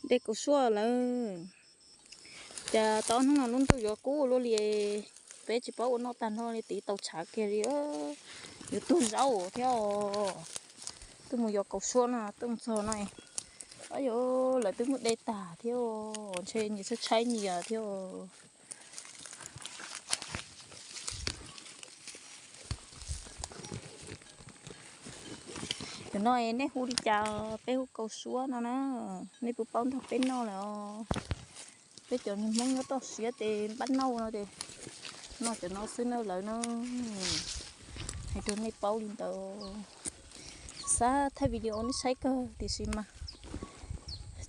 Dej kaus suab lawm. Cas tau hnub no lub ntuj yuav kub luaj li, peb tsis paub ua noj tag nrho li, tiv tau tshav kiag li. Yuav tuag zaub thiab. Twb mus yos kaus suab no, twb mus txog no. Yog lawv twb muab de tag thiab, ntshe nyias tshaib tshaib nyias thiab. Cov no nej hu li cas? Peb hu kaus suab no na. Nej puas paub nrog peb noj lawm os? Peb cov Hmoob nyob toj siab ces npaj noj no ces noj cov no xwb na lawv na. Hais rau nej paub li ntawd. Xav thaij video nej saib kawg tiam sis mas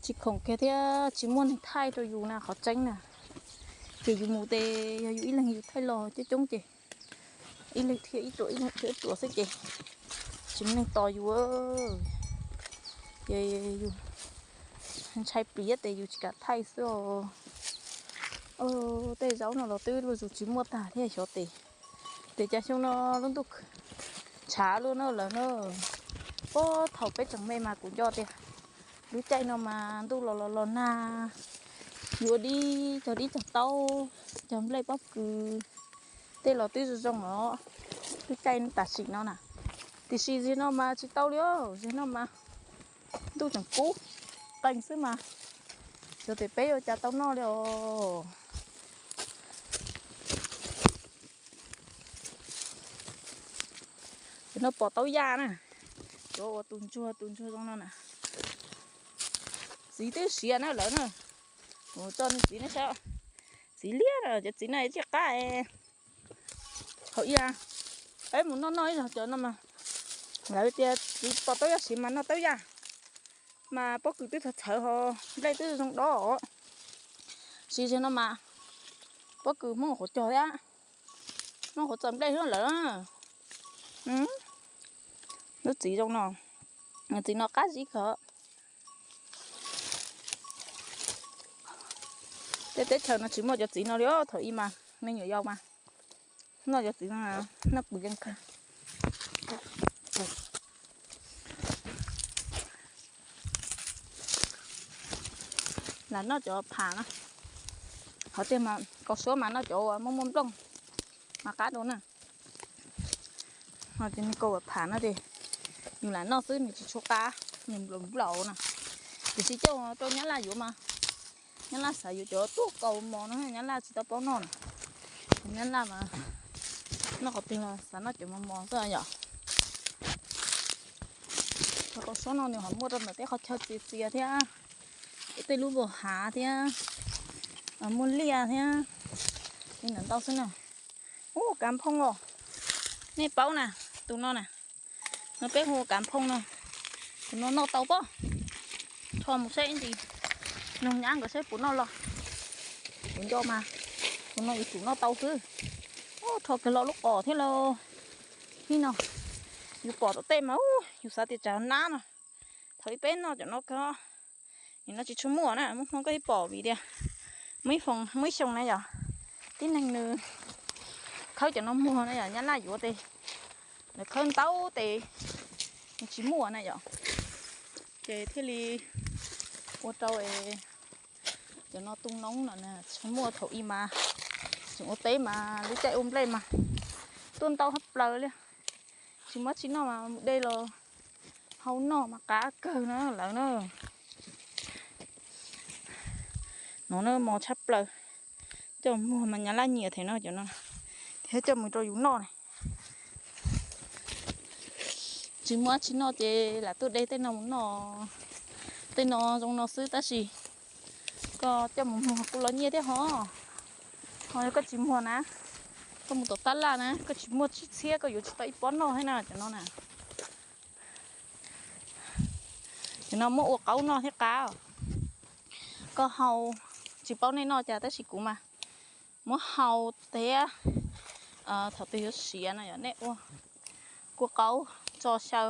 tsis khoom kiag thiab tsis muaj neeg thaij rau yus na, qhov tseeb na. Ces yus mus ces yog yus ib leeg yus thaij los coob coob ces ib leeg thiaj ib ruam, ib leeg thiaj ib ruam xwb ces tsis muaj neeg tos yus. Ces yus ntshai pliav ces yus tsis kam thaij xwb os. Tej zaub no los twb luaj zus tsis muaj tag thiab xyov tes. Ces cas xyoo no lub ntuj tshav luaj na lawm na. Puag thaum peb tseem me mas kuv nco tias lub caij no mas ntuj los los los nag, yuav dib, cog dib cog taub, cog nplej pob kws, tej los twb zoo zoo os. Lub caij tam sim no na, tiam sis zaum no mas tsis tau li os, zaum no mas ntuj tseem kub qees xwb mas, xyov tias peb yuav cas tau noj li os. Cov no pom taub yaj na, cov uas tus ntsuag tus ntsuag zoo no na. Txiv twb siav na lawm na. Kuv tso nws txiv nej saib, txiv liab na, cov txiv no tsis qab. Thaum ub peb mus noj noj ib zaug cov no mas lawv tias txiv pom taub yaj siav mas noj taub yaj, mas pob kws twb txhawv txhawv ho nplej twb zoo dob. Sis zaum no mas pob kws Hmoob qhuav cog thiab, Hmoob qhuav txawm nplej lawm. Lub txiv zoo no, txiv no qab zib kawg. Tej teb chaws no tsis muaj cov txiv no li os. Thaum ub mas me nyuam yaus mas noj cov txiv no, noj pw yeej kawg. Lam noj cov pham na, qhov tiag mas kaus suab mas noj cov uas muaj muaj nplooj mas qab dua na. Ho cov me kaus pham no ces yus lam noj xwb nws tsis tshua qab, nws nplaum nplaum na. Tiam sis coj rau nyab laj yuav mas nyab laj xav yuav cov tuaj kaus mos no, nyab laj tsis tau paub noj na. Nyab laj mas noj qhov twg los xav noj cov mos mos xwb yom. Cov kaus suab no nws ho muaj rau ntawm tej qhov chaw txias txias thiab, tej lub vos hav thiab, muaj liaj thiab, li ntawd ntau xwb na. Ub, kav nphoo os. Nej paub na, tus no na, no peb hu kav nphoo no. Tus no noj tau pob? Rho mus saib ib ntsis, noog nyab nkawd saib puas noj los. Kuv nco mas tus no yuav tsum noj tau xwb. Ub, rho kiag lo lub qos thiab lauj. Hnub no yus pom tom tej mas yus xav tias tsam nab no. Thaum ub peb noj cov no kawg, nim no tsis tshua muaj na, muaj hnub koj ib pom vim tias muaj ib xyoo na yom, tib neeg nws khawb cov no muag na yom, nyab laj yuav tes lawv khawb ntau tes nws tsis muaj na yom, ces thiaj li ua rau cov no tu noob no tsis muaj. Thaum ub mas tseem ua teb mas lub caij ua nplej mas tuaj ntau tshaj plaws li. Tsis muaj tsis noj mas mus de los hau noj mas qab kawg na lawv na. No na mos tshaj plaws, coj muag mas nyab laj nyiam thiab no cov no, thiab coj mus rau yus noj na. Tsis muaj tsis noj ces lam tuaj de tej no mus noj. Tej no zoo no xwb tab sis koj coj mus muag kuj los nyiaj thiab ho. Ho yog koj tsis muag na, koj mus tom tab laj na, koj tsis muaj tsib txhiab koj yuav tsis tau ib pob noj thiab na cov no na. Cov no muab ua qaub noj thiab qab. Koj hau, tsis paub nej noj cas tab sis kuv mas muab hau thiab. Thaum twg yuav siav no yog nej ua kua qaub tso xyaw,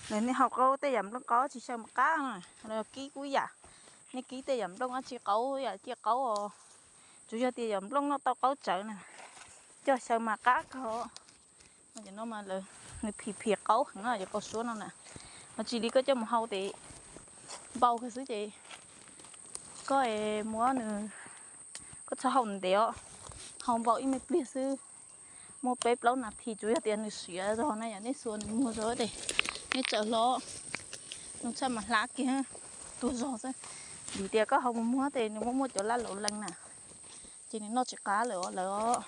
nej hau qaub tej yam nplooj qaub tsis xyaw mas qab no. Los kib kuj yam, nej kib tej yam nplooj dab tsi qaub yam ciaj qaub os. Tsuas yog tias yam nplooj noj tau qaub tsawv na, coj xyaw mas qab kawg. Cov no mas lawv, nws phim phim qaub heev no, cov kaus suab no na. Ho tsis li koj coj mus hau tes npau kawg xwb ces Koj es muab nws, koj txhob hau ntev os, hau npaum ib me pliag xwb, muaj peb plaub nas this, tsuas yog tias nws siav zog na yom, nej xuas nws muag zog ces nej tsaws hlo, nws txhaj mas hlab kiag tuag zog xwb. Vim tias koj hau mus muag ces nws muaj muaj cov laj laus lees na, ces nws noj tsis qab lawm os lawv.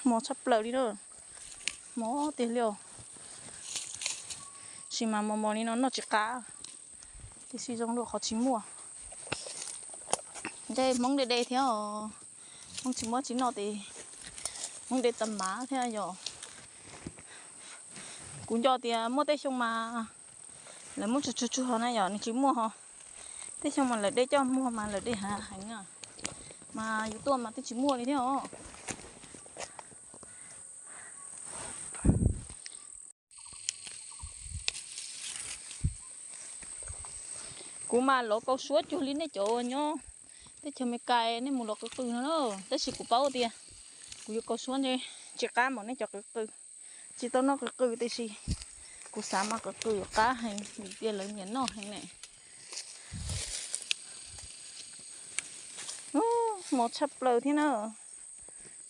Mos tshaj plaws li na, mos tiag li os. Tab sis mas mos mos li no noj tsis qab, tiam sis zoo dua qhov tsis muaj. Ntshe Hmoob de de thiab os, Hmoob tsis muaj tsis noj ces Hmoob de tas mav thiab yom. Kuv nco tias muaj tej xyoo mas lawv muab tsuag tsuag tsuag na yom, nws tsis muaj ho. Tej xyoo mas lawv de coj muag mas lawv de hav heev, mas yus tuaj mas twb tsis muaj li thiab os. Kuv mas lov kaus suab cuag li nej cov uas nyob teb chaws Amelikas nej mus lov qw qw no na, tab sis kuv paub tias kuv yuav kaus suab ntshe tsis qab npaum nej cov qw qw. Tsis tau noj qw qw tiam sis kuv xav mas qw qw yuav qab heev vim tias lawv nyiam noj heev ne. Mos tshaj plaws thiab na,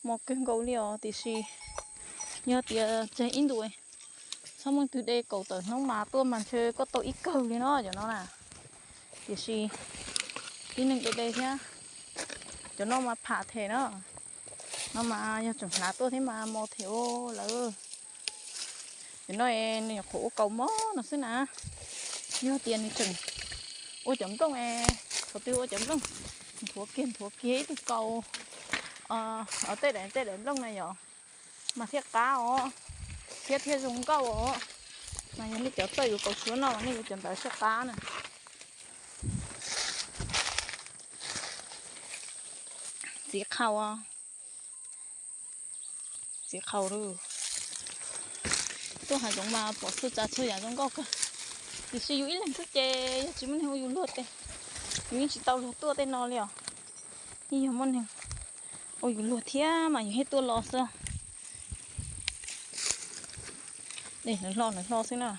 mos kawg nkaus li os, tiam sis yog tias tseg ib ntus, txhob muaj twg de kaum tawm hnub mas tuaj mas ntshe koj tau ib kawg li no cov no na. Tiam sis tib neeg de de thiab, cov no mas pham them na, no mas yog tseem hnav tuaj thiab mas mos them ua lawm. Cov no nws nyuam qhuav ua kaus mob no xwb na, yog tias nws tseem ua cov nplooj, thaum twg ua cov nplooj, nthuav kiag nthuav kiag ib tug kaus, tej daim tej daim nplooj na yom, mas thiaj qab os, thiab thiaj zoo nkauj os. Mas yog nej cov txawj yuav kaus suab no nej yuav cov ntawd thiaj qab na. Txiv qhaus, txiv qhaus, tuaj hav zoov mas pom txhua tsav txhua yam zoo nkauj kawg. Tiam sis yus ib leeg xwb ces yog tsis muaj neeg ua yus luag ces yus yeej tsis tau luag tuaj tej no li os. Yeej yog muaj neeg ua yus luag thiab mas yus thiaj tuaj los xwb. Lawv hlo lawv hlo xwb na,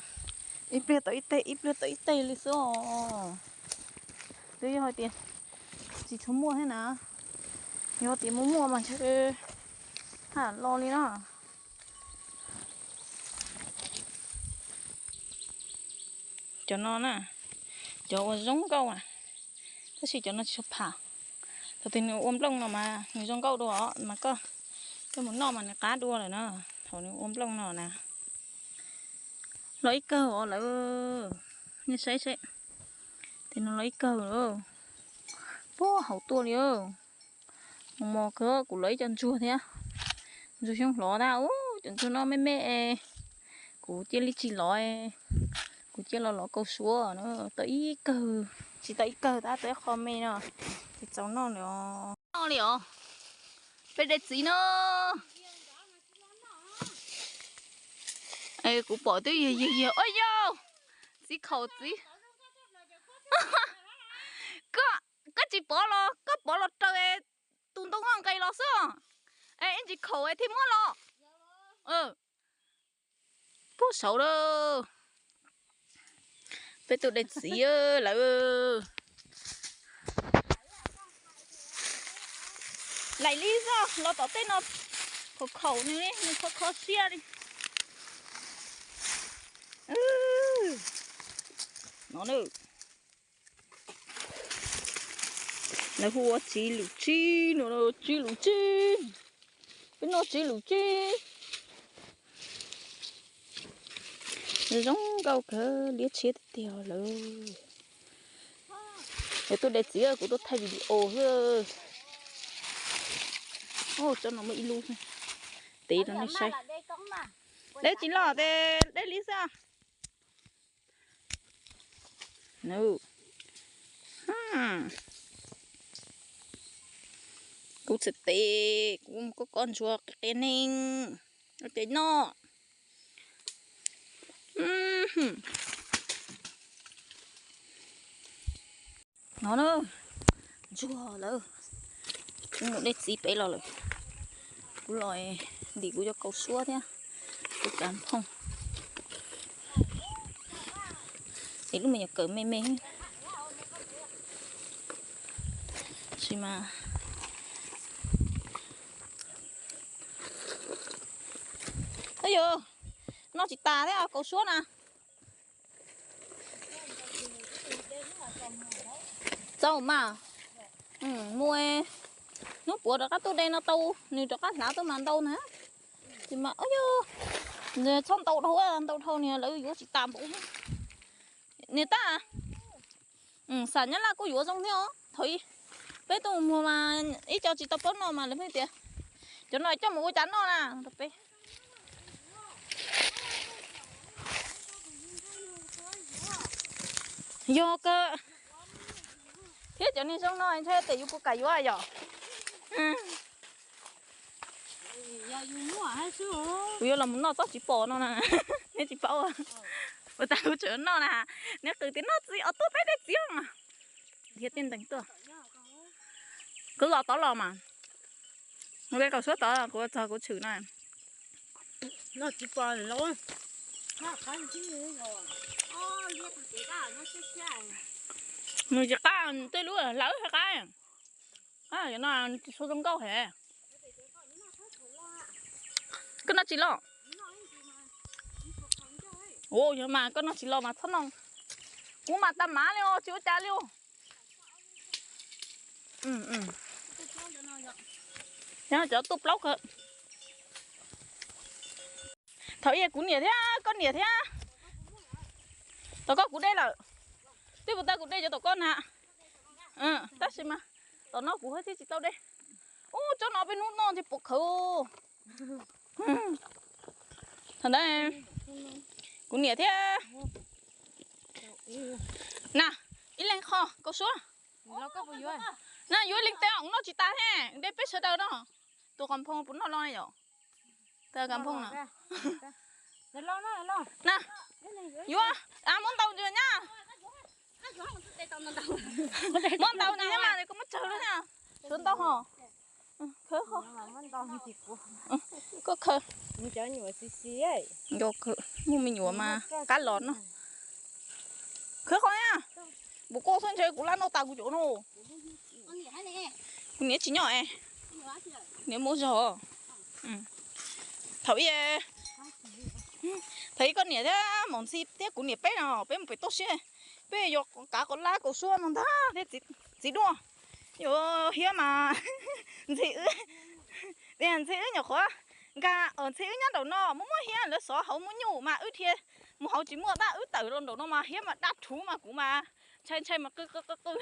ib pliag tau ib teg ib pliag tau ib teg li xwb os. Twb yog hais tias tsis tshua muaj thiab na, yog tias muaj muaj mas ntshe ha los li na. Cov no na, cov uas zoo nkauj na, tab sis cov no tsis tshua pham. Thaum twg nws ua nplooj no mas nws zoo nkauj dua os, mas koj coj mus noj mas nws qab dua lawm na. Thaum nws ua nplooj no na, los ib kawg os lawv, nej saib seb, tes no los ib kawg lawm, puag hauv tuaj li. Mos mos kawg, kuv lov ib co ntsuag thiab, ntsuag xyoob hlob tab ub, cov ntsuag no me me, kuv cia li tsis lov, kuv cia los lov kaus suab na, tau ib kawg, tsis tau ib kawg tab tau ib qho me no, ces txaus noj li os. Noj li os, peb de txiv no. Kuv pom twb yig yig yig, ua yau, txiv khaum txiv. Koj, koj tsis pov los, koj pov los raws tus ntoo nqes los xwb. Es ib ntsis khaum thiaj muab los. Puag saud lawm. Peb tuaj de txiv lawm. Laim li zoj los tom tej no, khaum khaum nws li, nws kho kho siab li. No na. Lawv hu ua txiv lwm tsib no, txiv lwm tsib. Peb noj txiv lwm tsib. Zoo nkauj kawg, liab tshiab tiag tiag lawm. Lawv tuaj de txiv, kuv tuaj thaij video xwb. Tsob no muaj ib lub, tev rau nej saib. Dej tsis los ces dej li xwb. Kuv txawm tes, kuv mus koj koj ntsuag qia neeg, ces noj. No na, ntsuag lawm, kuv mus de txiv pem los lawm. Kuv los ntim kuv cov kaus suab thiab kuv kav phooj. Lub me nyuam kawm me me. Sis mas, yog noj tsis tas thiab kaus suab na. Txaus mas, mus, hnub puav rov qab tuaj de no tau, nws rov qab hlav tuaj mas ntau na. Sis mas, yog, txhob ntau dhau, ntau dhau niag lawv yuav tsis tas npaum. Niam tab, xam Nyab Laj kuj yuav zoo thiab os. Thaum peb tuaj mus mas ib co tsis tau paub noj mas lawv pheej tias, cov no coj mus ua cas noj na rau peb. Yog kawg, thiab cov niag zoo no ntshai tias yus puas kam yuav yom. Kuv yuav los mus noj txob txiv pos no na, neb tsis paub. Ua tas kuv tseem noj na, neb qw tias noj txiv os, tuaj peb de txiv os. Dhia tej ntees tuaj. Kuv los tod los mas, mus de kaus suab tod kuv txog kuv tshwm na. Noj txiv pos los. Nws tsis qab, tej lub hlawv qab. Yog no tsis tshua zoo nkauj hev. Koj noj tsis los? Ua yog mas koj noj tsis los mas txhob noj. Kuv mas tag mav li os, tsis ua cas li os. Cov tuaj plaub kawg. Thaum ub kuv niam thiab koj niam thiab, tom koj kuv de lawm. Twb puas tau kuv de cov tom koj na. Tab sis mas tom no kuv thiaj tsis tau de. Ub, tsob no peb hnub noj ntshe puas khawv. Thaum ntawd kuv niam thiab na, ib leeg qho kaus suab. Na yuav leej twg noj tsis tas thiab, de peb sawv daws no. Tus qos nphoo puas noj los yom? Tus qos nphoo na. Na, yuav, muab ntaus ntsis nyab. Muab ntaus ntsis nyab mas koj muab tsawg lub thiab. Tsawg ntau ho. Khawb ho. Koj khawb. Muaj me nyuam mas qab los no. Khawb qhov na. Npaum koj xwb ntshe kuv lab noj tas kuv cov no. Kuv niam tsis nyob es, niam muab zog. Thaum ub, thaum ub koj niam thiab Maum Ntxhi thiab kuv niam peb no peb mus pem toj siab, peb yuav kav qos lab kaus suab no ntag thiab txiv duaj. Yuav hiab mas Ntxhi wb, Ntxhi wb nyuam qhuav nkag, Ntxhi wb nyob nraum no muaj muaj hiab, lawv xov hauv muaj nyuj mas wb dhia mus hauv tsis muaj, tab wb tawm los nraum no mas hiab mas daj rhuv mas kuv mas ntshai ntshai mas qw qw qw qw.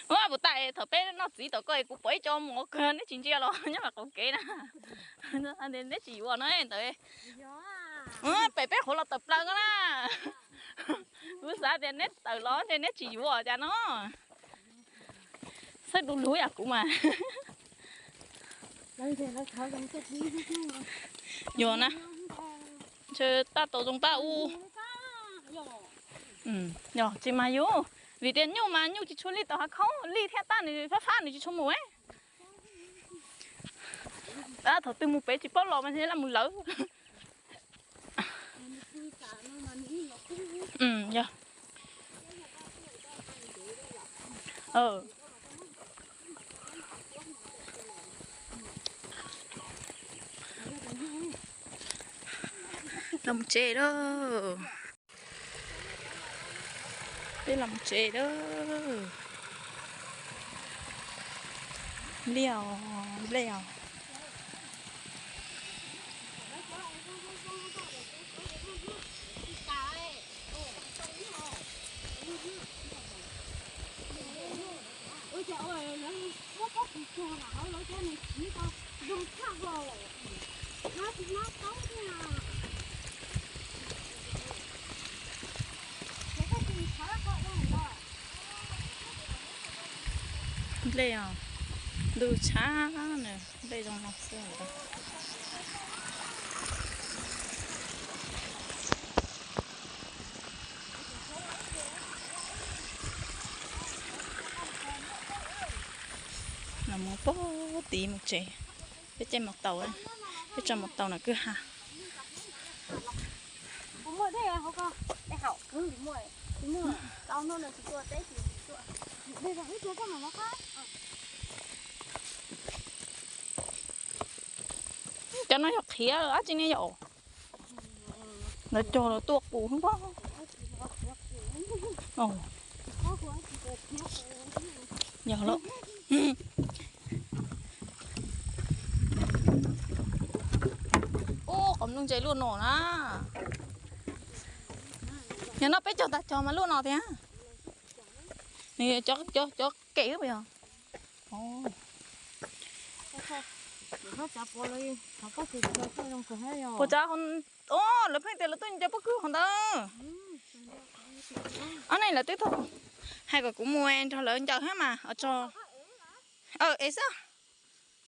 Puas tas thaum peb noj txiv tom koj kuv pom ib co mov kawg neb tsis ntsia los nyob qhov kev na. Neb tsis yuav no ntawd. Pem peb qhuav los tawm plaws ko na. Kuv xav tias neb tawm los ntshe neb tsis yuav cas no. Saib du lug yam kuv mas. Yog na, ntshe tab tau zoo tab ub. Yog tsis mas yus, vim tias nyuj mas nyuj tsis tshua li tau hav khaub, li thiab tab nws fab fab nws tsis tshua mus. Thaum twg mus pem tsis paub los mas laj mus lawv. Yog. Los mus tsev lawm. Peb los mus tsev lawm. Liaj os, nplej os. Nplej os, ntuj tshab na, nplej zoo no xwb. Los mus pog tid mus tsev. Peb caij mus taus, peb tso mus taus na kwj ha. Cov no yog qhiav dab tsi ne yom? Lawv cog los tuaj qus xwb pob. Yog lawm. Ub, qos nplooj ntse luaj no na. Yog no peb cog tag cog mas luaj no thiab. Nws cov, cov, cov kem xwb puas yog? Puas tsav, lawv pheej tias lawv tuaj ncaws pob kws hauv ntawd. Ob neeg lawv twb tau hais kom kuv mus nrog lawv ncaws thiab mas tso. Es xwb.